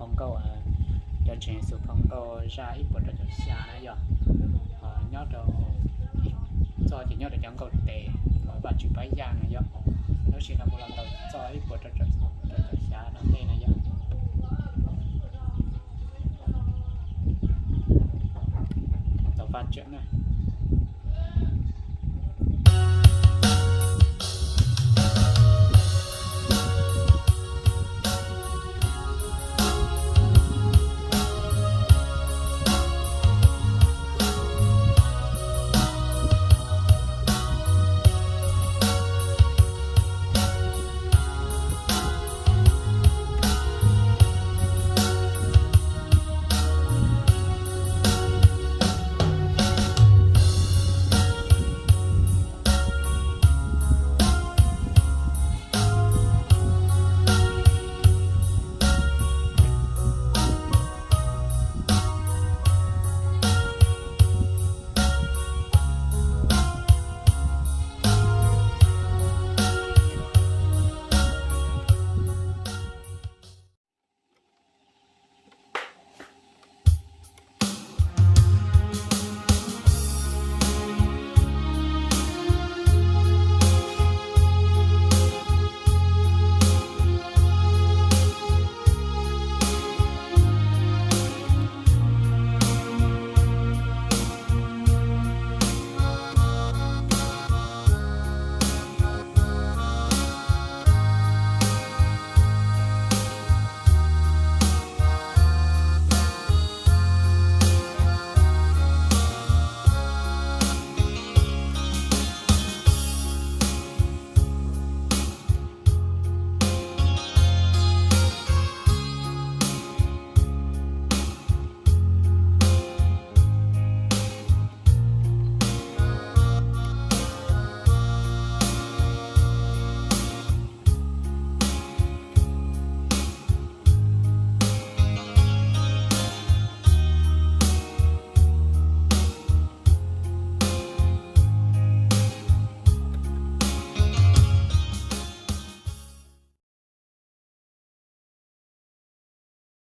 Phau nkauj, cov tseem Yexus phau nkauj zaj ib puas rau caum xya na yog, nyob rau, txoj ces nyob rau cov nkauj tes uas Vajtswv pab yaj na yog, lub sij hawm no kuv los tau txoj ib puas rau caum xya no tej na yog. Tau Vajtswv na.